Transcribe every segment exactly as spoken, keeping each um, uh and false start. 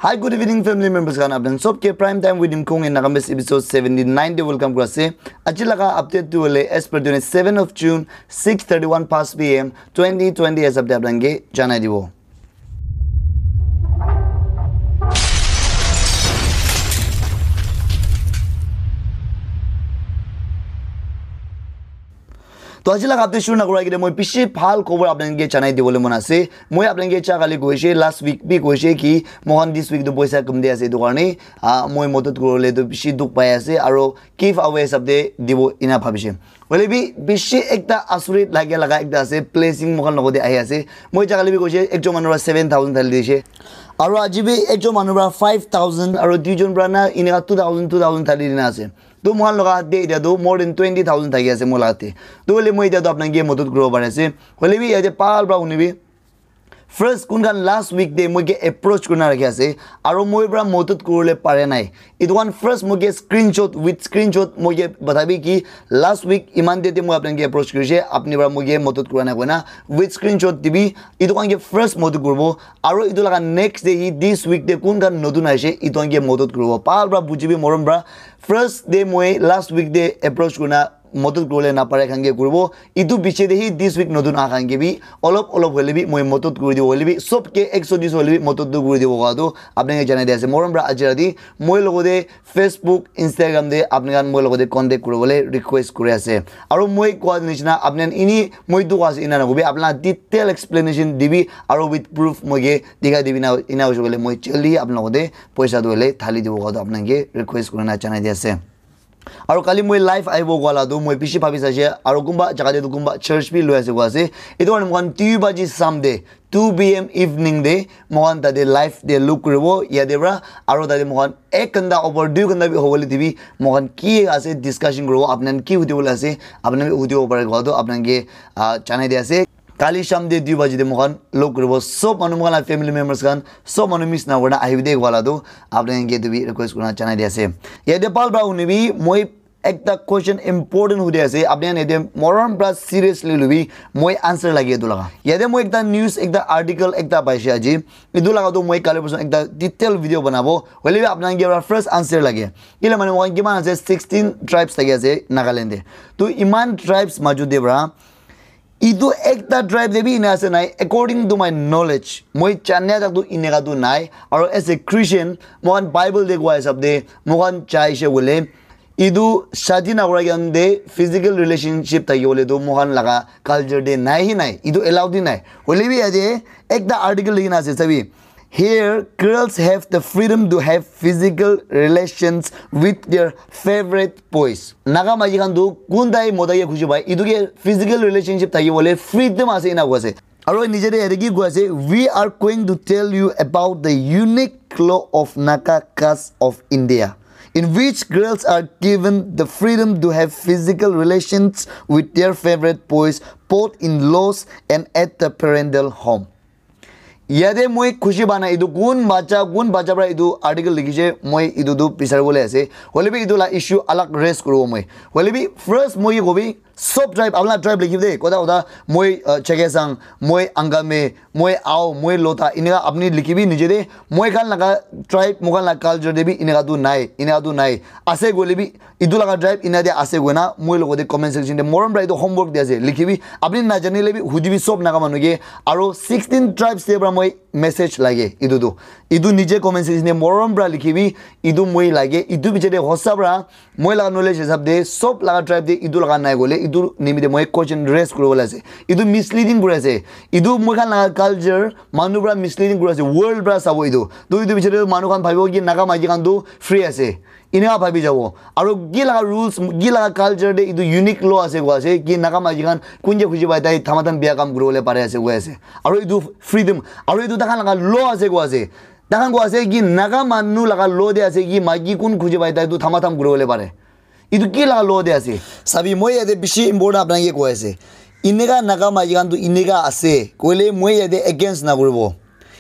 Hi, good evening, family members khan. Apni sob ke Prime Time with Imkung in Nagamese episode seventy nine de welcome kura ase. Aji laga update tu hole as per twenty seven of June, six thirty one past P M, twenty twenty as update apni ke janai dibo. To aji laga update shuru nakura agete moi bishi bhal khobor apni ke janai dibole mon ase. Moi apni ke ja kali koise, last week bi koise ki mohan this week tu poisa kam de ase, etu karne, ah, moi modot kuribole tu bishi dukh pai ase, aro give away hisab de dibo ena bhabise. Hoile bi bishi ekta asurit lage laga ekta ase, blessing mohan logote ahi ase. Moi ja kali bi koise, ekjon manu para seven thousand thali dise. Aro aji bi ekjon manu para five thousand, aro duijon para na eneka two thousand, two thousand thali dina ase. To mohan loga te etia tu more than twenty thousand thaki ase moi laga te. To hoile moi etia tu apni ke modot kuribo pari ase. Hoile bi yate bhal para hunibi. First, kun khan last week de moi ke approach kurina rakhi ase, aro moi para modot kuribole pare nai. Etu khan first moi ke screenshot, with screenshot moi ke batabi ki last week iman de de moi apni ke approach kurise, apni para moi ke modot kura nai koina, with screenshot dibi. Etu khan ke first modot kuribo, aro etu laga next de hi this week de kun khan notun aise, etu khan ke modot kuribo. Bhal para bujibi morom para. First de moi last week de approach kurina modot kuribole napare khan ke kuribo. Etu piche de hi this week notun aha khan ke bi olop olop hoile bi moi modot kuri dibo, hoile bi sob ke ekso dis hoile bi modot tu kuri dibo koa tu apni ke janai di ase. Morom para aji rati moi logote Facebook, Instagram de apni khan moi logote contact kuribole request kuri ase. Aro moi koa nishina apni khan ini moi tu koa ase ena nakobi, apni khan detail explanation dibi aro with proof moi ke dikhai dibi na, ena hoise koile moi jaldi apni logote poisa tu hoile thali dibo koa tu apni khan ke request kurina janai di ase. Aro kali moi live ahibo koa la tu moi bishi bhabi saise, aro kunba jaga te tu kunba church bi loi ase koa ase. Etu karne moikhan two baji sam de, two P M evening de moikhan tate live de look kuribo yate para, aro tate moikhan ek ghanta over dui ghanta bi hobole dibi, moikhan ki ase discussion kuribo, apni khan ki hudi bole ase, apni khan bi hudibo pare koa tu apni khan ke, ah, janai di ase. Kali sham de dui baji de moikhan log kuribo. Sob manu moikhan la family members khan, sob manu miss na kurina ahibi de koa la tu apni khan ke etu bi request kurina janai di ase. Yate bhal para hunibi, moi ekta question important hudi ase, apni khan yate morom para seriously lubi, moi answer lage etu laga. Yate moi ekta news, ekta article ekta paise aji. Etu laga tu moi kali porson ekta detail video banabo. Hoile bi apni khan ke para first answer lage. Kile mane moikhan kiman ase, sixteen tribes thaki ase Nagaland de. Tu iman tribes maju de para etu ekta tribe de bi ena ase nai, according to my knowledge, moi jania tak tu eneka tu nai. Aro as a Christian, moikhan Bible de koa hisab de, moikhan chaise bole, etu shadi nakura khan de physical relationship thaki bole tu moikhan laga culture de nai hi nai, etu allowed hi nai. Hoile bi yate ekta article likhi na ase, sabi, here, girls have the freedom to have physical relations with their favorite boys. Naga maiki khan tu kun tai mota ke khushi pai, etu ke physical relationship thaki bole freedom ase ena koa ase. Aro nije de yate ki koa ase, we are going to tell you about the unique law of Naga caste of India, in which girls are given the freedom to have physical relations with their favorite boys, both in laws and at the parental home. Yate moi khushi bana etu kun bacha, kun bacha para etu article likhi se, moi etu tu bisari bole ase. Hoile bi etu la issue alag raise kuribo moi. Hoile bi first moi ki kobi, sob tribe, apni la tribe likhi de, kotha kotha, moi, uh, Chakhesang, moi Angami, moi Ao, moi Lotha, eneka apni likhi bi nije de, moi khan laga tribe, moi khan la culture de bi eneka tu nai, eneka tu nai. Ase koile bi, etu laga tribe ena de ase koina moi logote comment section de morom para etu homework di ase, likhibi. Apni najanile bi hudibi sob Naga manu ke. Aro sixteen tribes de para moi message lage etu tu. Etu nije comment section de morom para likhibi, etu moi lage, etu piche de hosa para moi laga knowledge hisab de sob laga tribe de etu laga nai koile, etu nimite moi question raise kuribo le ase. Etu misleading kuri ase. Etu moi khan laga culture manu para misleading kuri ase, world para sabo etu. Tu etu piche de manu khan bhabibo ki Naga maiki khan tu free ase. Eneka bhabi jabo. Aro ki laga rules, ki laga culture de etu unique law ase koa ase, ki Naga maiki khan kun je khushi pai tai thamatham bia kam kuribole pare ase koa ase. Aro etu freedom, aro etu takhan laga law ase koa ase. Takhan koa ase ki Naga manu laga law de ase ki maiki kun khushi pai tai tu thamatham kuribole pare. Etu ki laga law de ase? Sabi, moi yate bishi important apna ke koi ase. Eneka Naga maiki khan tu eneka ase koile moi yate against na kuribo.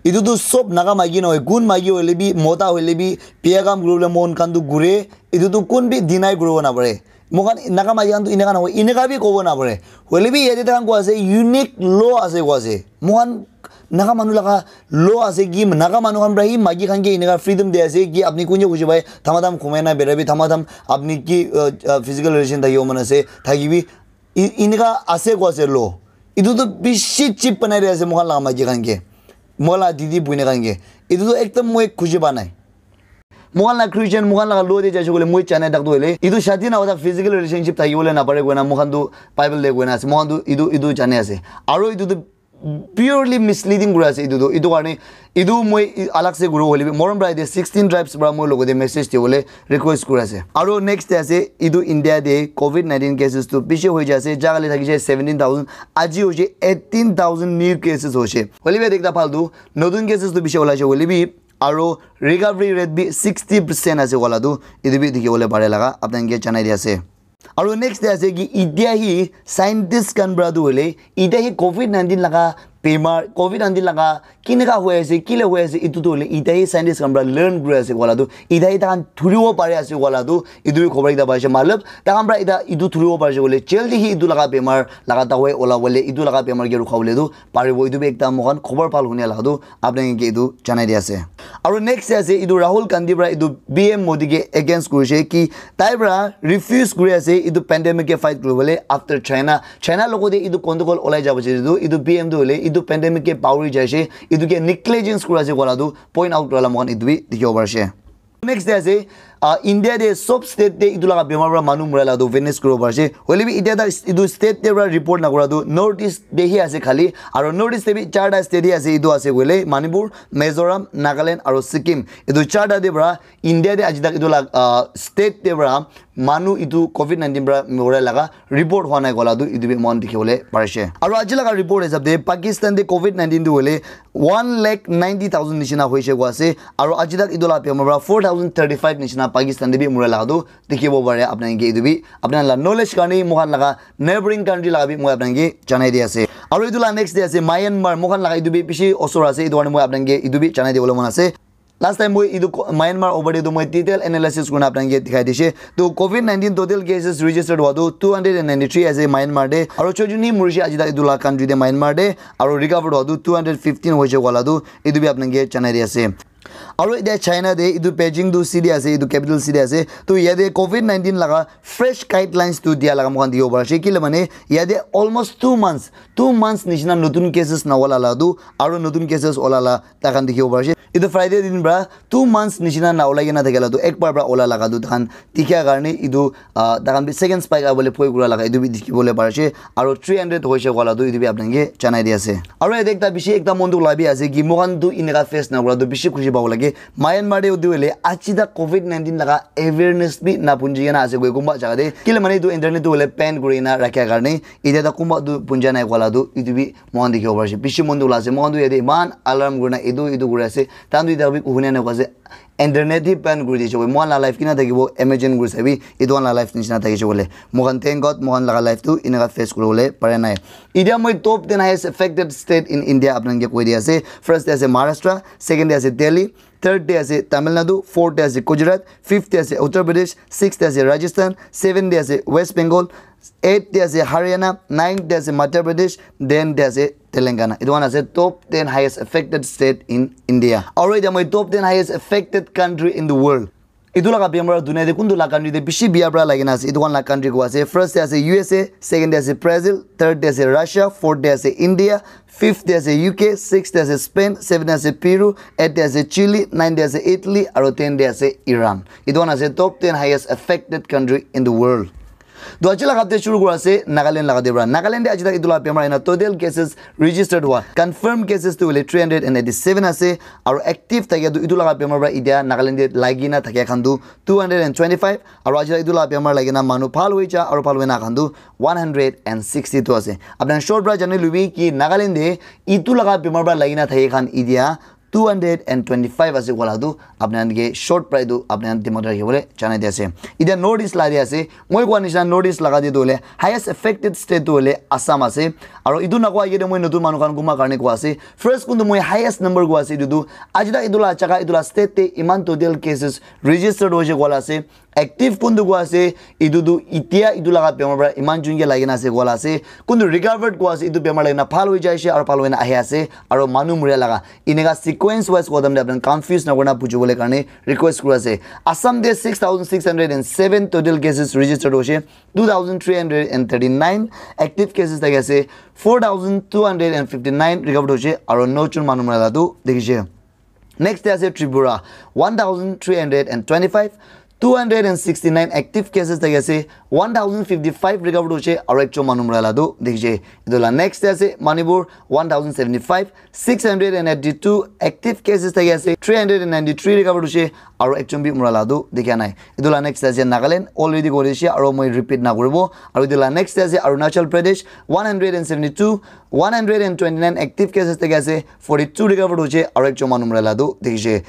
Etu tu sob Naga maiki nohoi, kun maiki hoile bi, mota hoile bi, bia kam kuribole mon khan tu kure, etu tu kun bi deny kuribo napare. Moikhan Naga maiki khan tu eneka nohoi, eneka bi kobo napare. Hoile bi yate takhan koa ase, unique law ase koa ase. Moikhan Naga manu laga law ase ki Naga manu khan pra hi maiki khan ke eneka freedom de ase ki apni kunje khushi pai thamatham khumai na berabi, thamatham apni ki uh, uh, physical relation thakibo mon ase thakibi. Eneka ase ko ase law. Itu tu bishi cheap banai de ase moikhan laga maiki khan ke, moikhan laga didi buhine khan ke. Itu tu ekdam moi khushi pa nai. Moikhan laga Christian, moikhan laga law de jaise koile moi janai tak tu hoile itu shadi na hota physical relationship thaki bole na pare koina moikhan tu Bible de koina ase, moikhan tu itu itu janai ase. Aro itu tu purely misleading kuri ase itu tu. Itu karne itu moi alag se guru hoile bi morom pra ite sixteen tribes pra moi logote message de bole request kuri ase. Aro next de ase itu India de covid nineteen cases tu bishi hoi jai ase, jaga le thaki jai seventeen thousand, aji hoise eighteen thousand new cases hoise. Hoile bi ekta phal tu notun cases tu bishi olai jai hoile bi aro recovery rate bi sixty percent ase wala tu itu bi dikhi bole pare laga apnai ke janai di ase. Aro next de ase ki itia hi scientist khan pra tu hoile itia hi covid nineteen laga bemar, covid nineteen laga kineka hoi ase, kile hoi ase, itu tu hoile itia hi scientist khan pra learn kuri ase wala tu itia hi takhan thuribo pare ase wala tu itu bi khobor ekta pai ase. Matlab takhan pra itia itu thuribo pare ase koile jaldi hi itu laga bemar laga dawai ola bole, itu laga bemar ke rukha bole tu paribo. Itu bi ekta moikhan khobor bhal hunia laga tu apnai ke itu janai di ase. Aro next de ase itu Rahul Gandhi pra itu P M Modi ke against kurise ki tai pra refuse kuri ase itu pandemic ke fight kuribole after China. China logote itu control olai jabo chai itu, itu P M tu hoile itu pandemic ke pahori jaise, itu ke negligence kuri ase kola tu point out kurala moikhan itu bi dikhibo parise. Next de ase uh, India de sob state de itu laga bemar pra manu mura laga tu witness kuribo parise. Hoile bi itia ta itu state de pra report na kura tu North East de hi ase khali. Aro North East de bi charta state hi ase, itu ase koile Manipur, Mizoram, Nagaland aro Sikkim. Itu charta de pra India de aji tak itu laga uh, state de pra manu itu covid nineteen pra mura laga report hua nai kola tu itu bi moikhan dikhi bole parise. Aro aji laga report hisab de Pakistan de covid nineteen tu hoile one lakh ninety thousand nishina hoise koa ase. Aro aji tak itu laga bemar pra four thousand thirty five nishina Pakistan de bi mura laga tu dikhibo pare apnai ke. Itu bi apnai laga knowledge karne moikhan laga neighboring country laga bi moi apnai ke janai di ase. Aro itu laga next de ase Myanmar, moikhan laga itu bi bishi osor ase, itu karne moi apnai ke itu bi janai dibole mon ase. Last time moi itu Myanmar over de tu moi detail analysis kurina apnai ke dikhai dise. To covid nineteen total cases registered hua tu two hundred and ninety three ase Myanmar de. Aro chojuni murise aji tak itu laga country de Myanmar de. Aro recovered hua tu two hundred fifteen hoise kola tu itu bi apnai ke janai di ase. Aro itia China de itu Beijing tu city ase, itu capital city ase. To yate covid nineteen laga fresh guidelines tu dia laga moikhan dikhibo parise. Kile mane yate almost two months, two months nishina notun cases na ola la tu aro notun cases ola la takhan dikhibo parise. Itu Friday din pra two months nishina na olai kena thakila tu ekbar pra ola laga tu takhan dikhia karne itu uh, takhan bi second spike abole poi kura laga itu bi dikhi bole parise. Aro three hundred hoise kola tu itu bi apnai ke janai di ase. Aro yate ekta bishi ekta mon dukh la bi ase ki moikhan tu eneka face na kura tu bishi khushi pabo lage. Myanmar de utu hoile aji tak covid nineteen laga awareness bi na punji kena ase koi kunba jaga de. Kile mane itu internet tu hoile ban kuri na rakhia karne itia ta kunba tu punja nai kola tu itu bi moikhan dikhibo parise. Bishi mon dukh la ase. Moikhan tu yate iman alarm kurina itu itu kuri ase. Tahan tu itia bi kuhune na koi ase. Internet hi ban kuri dise koile moikhan la life kina thakibo, imagine kuri sabi, itu khan la life nishina thakise koile. Moikhan thank God moikhan laga life tu eneka face kuribole pare nai. Itia moi top ten highest affected state in India apnai ke koi di ase. First de ase Maharashtra, second de ase Delhi, third de ase Tamil Nadu, fourth de ase Gujarat, fifth de ase Uttar Pradesh, sixth de ase Rajasthan, seven de ase West Bengal, eight de ase Haryana, nine de ase Madhya Pradesh, ten de ase Telangana. Itu khan ase top ten highest affected state in India. Aro itia moi top ten highest affected country in the world. Itu laga bemar dunia de kuntu laga country de bishi bia pra lagi na ase. Itu khan laga country ko ase. First de ase U S A, second de ase Brazil, third de ase Russia, fourth de ase India, fifth de ase U K, sixth de ase Spain, seven de ase Peru, eight de ase Chile, nine de ase Italy, aro ten de ase Iran. Itu khan ase top ten highest affected country in the world. To aji laga update shuru kura ase Nagaland laga de pra. Nagaland de aji tak itu laga bemar ena total cases registered hua, confirmed cases tu hoile three hundred and eighty seven ase. Aro active thakia tu itu laga bemar pra itia Nagaland de lagi na thakia khan tu two hundred and twenty five. Aro aji tak itu laga bemar lagi na manu bhal hoi ja aro bhal hoi na khan tu one hundred and sixty two ase. Apni khan short pra jani lubi ki Nagaland de itu laga bemar pra lagi na thakia khan itia two hundred and twenty five ase kola tu apni khan ke short pra etu apni khan dimag te rakhi bole janai di ase. Itia North East la de ase, moi koa nishina North East laga de tu hoile highest affected state tu hoile Assam ase. Aro etu nakoa agey de moi notun manu khan kunba karne koa ase. First kuntu moi highest number koa ase etu tu aji tak etu la jaga etu la state te iman total cases registered hoise koa la ase Active kuntu kua ase, itu tu itia itu laga bemar para iman junke lagi na ase koa la ase. Kuntu recovered kua ase, itu bemar lagi na bhal hoi jai ase, aru bhal hoi na ahi ase, aru manu muria laga. Ineka sequence wise kua time te apni confuse na kurna bujibole karne request kura ase. Assam te six thousand six hundred and seven total cases registered hoise, two thousand three hundred and thirty-nine active cases thaki ase, four thousand two hundred and fifty-nine recovered hoise, aru no jon manu mura la tu dikhi ase. Next te ase Tripura, one thousand three hundred and twenty-five, two hundred and sixty-nine active cases thaki ase, one thousand fifty-five recovered hoise, aru ekjon manu mura la tu dikhi ase. Itu la next te ase Manipur, one thousand seventy-five, six hundred and eighty-two active cases thaki ase, three hundred and ninety-three recovered hoise, aru ekjon bi mura la tu dikha nai. Itu la next te ase Nagaland, already koi dise, aru moi repeat na kuribo. Aru itu la next te ase Arunachal Pradesh, one hundred and seventy-two, one hundred and twenty-nine active cases thaki ase, forty-two recovered hoise, aru ekjon manu mura la tu dikhi ase.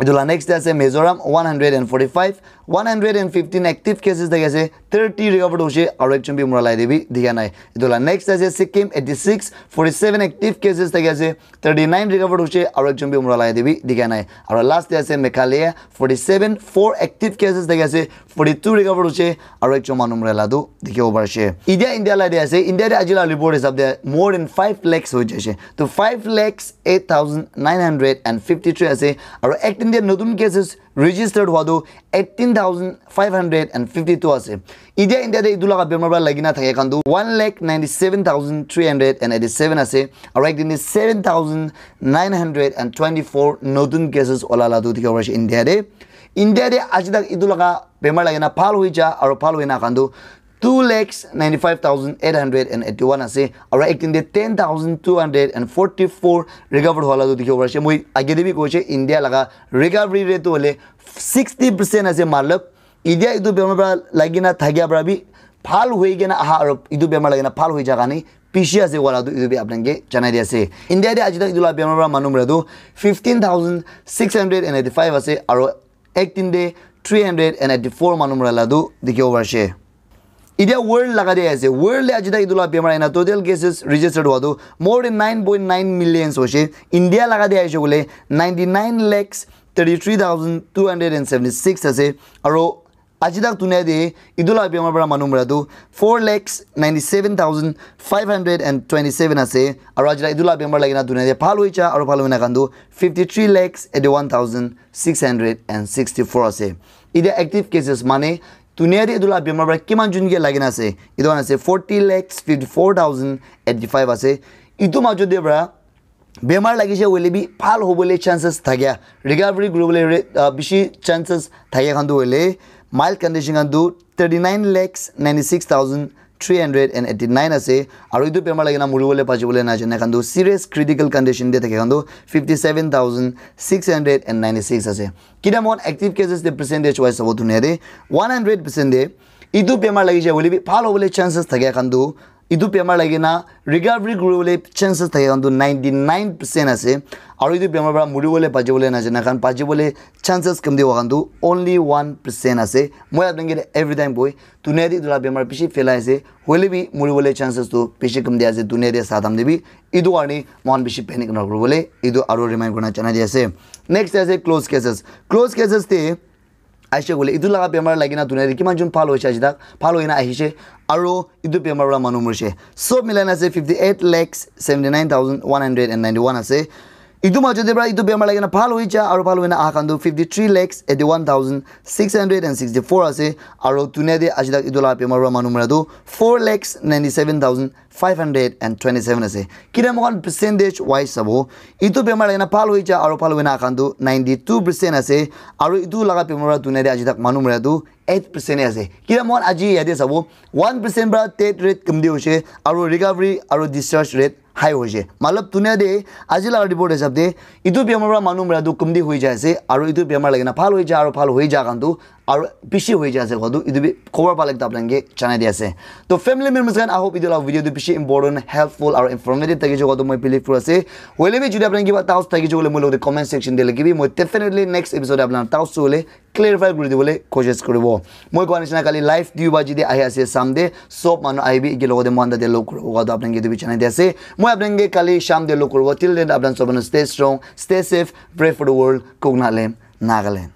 Itu la next te ase Mizoram, one hundred and forty-five, one hundred and fifteen active cases thaki ase, thirty recovered hoise, aru ekjon bi mura la te bi dikha nai. Itu la next te ase Sikkim, eighty-six, forty-seven active cases thaki ase, thirty-nine recovered hoise, aru ekjon bi mura la te bi dikha nai. Aru last te ase Meghalaya, forty-seven, four active cases thaki ase, forty-two recovered hoise, aru ekjon manu mura la tu dikhibo pari ase. Itia India la te ase, India te aji la report hisab te more than five lakhs hoi jai ase. To five lakhs eight thousand nine hundred and fifty-three ase, aru ek din te notun cases registered hua tu eighteen thousand five hundred and fifty-two ase. Itia India te itu laga bemar para lagi na thake khan tu one lakh ninety-seven thousand three hundred and eighty-seven ase, aru ek din te seven thousand nine hundred and twenty-four notun cases ola la tu dikhibo pari ase India te. India te aji tak itu laga bemar lagi na bhal hoi ja aru bhal hoi na khan tu two lakhs ninety-five thousand eight hundred and eighty-one ase, aru ek din te ten thousand two hundred and forty-four recovered hua la tu dikhibo pari ase. Moi age te bi koise India laga recovery rate tu hoile sixty percent ase, matlab itia itu bemar para lagi na thakia para bi bhal hoi kena aha aru itu bemar lagi na bhal hoi ja khan bishi ase koa la tu itu bi apni ke janai di ase. India te aji tak itu la bemar para manu mura tu fifteen thousand six hundred and eighty-five ase, aru ek din te three hundred and eighty-four manu mura la tu dikhibo pari ase. Itia world laga te ase, world te aji tak itu la bemar aina total cases registered hua tu more than nine point nine millions hoise. India laga te aise koile ninety-nine lakhs thirty-three thousand two hundred and seventy-six ase, aru aji tak dunia te itu la bemar para manu mura tu four lakhs ninety-seven thousand five hundred and twenty-seven ase, aru aji tak itu la bemar lagi na dunia te bhal hoi ja aru bhal hoi na khan tu fifty-three lakhs eighty-one thousand six hundred and sixty-four ase. Itia active cases mane dunia te itu la bemar para kiman jon ke lagi na ase, itu khan ase forty lakhs fifty-four thousand eighty-five ase. Itu majot te para bemar lagise hoile bi bhal hobole chances thakia, recovery kuribole re-, ah, bishi chances thakia khan tu hoile mild condition khan tu thirty-nine lakhs ninety-six thousand three hundred and eighty-nine ase, aru itu bemar lagi na muribole bachibole na jana khan tu serious critical condition te thakia khan tu fifty-seven thousand six hundred and ninety-six ase. Kita mon active cases te percentage wise sabo dunia te one hundred percent te itu bemar lagise hoile bi bhal hobole chances thakia khan tu itu bemar lagi na recovery kuribole chances thake khan tu ninety-nine percent ase, aru itu bemar para muribole bachibole na jana khan bachibole chances kamti hua khan tu only one percent ase. Moi apni ke every time koi, dunia te itu la bemar bishi phelai ase, hoile bi muribole chances tu bishi kamti ase dunia te sa time te bi. Itu karne mohan bishi panic na kuribole itu aru remind kurna janai di ase. Next ase close cases. Close cases te aise koile itu laga bemar lagi na dunia te kiman jon bhal hoise aji tak, bhal hoi na ahise, aru itu bemar para manu morise. Sob milai na ase fifty-eight lakhs seventy-nine thousand one hundred and ninety-one ase. Itu majot te para itu bemar lagi na bhal hoi ja aru bhal hoi na aha khan tu fifty-three lakhs eighty-one thousand six hundred and sixty-four ase, aru dunia te aji tak itu laga bemar para manu mura tu four lakhs ninety-seven thousand five hundred and twenty-seven ase. Kile moikhan percentage wise sabo, itu bemar lagi na bhal hoi ja aru bhal hoi na khan tu ninety-two percent ase, aru itu laga bemar para dunia te aji tak manu mura tu eight percent he ase. Kile moikhan aji yate sabo, one percent para death rate kamti hoise, aru recovery aru discharge rate high hoise. Matlab dunia te aji laga report hisab te itu bemar para manu mura tu kamti hoi jai ase, aru itu bemar lagi na bhal hoi ja aru bhal hoi ja khan tu aru bishi hoi jai ase koa tu itu bi khobor pala ekta apni ke janai di ase. To family members khan, I hope itu laga video tu bishi important, helpful aru informative thakise koa tu moi believe kuri ase. Hoile bi jodi apni kiba doubts thakise koile moi logote comment section te likhibi, moi definitely next episode apni doubts tu hoile clarify kuri dibole koshish kuribo. Moi koa nishina kali live dui baji te ahi ase Sunday, sob manu ahibi, eke logote moikhan tate log kuribo koa tu apni ke itu bi janai di ase. Moi apni ke kali sham te log kuribo. Till then apni sob manu stay strong, stay safe, pray for the world, Kukna Lamb, Nagaland.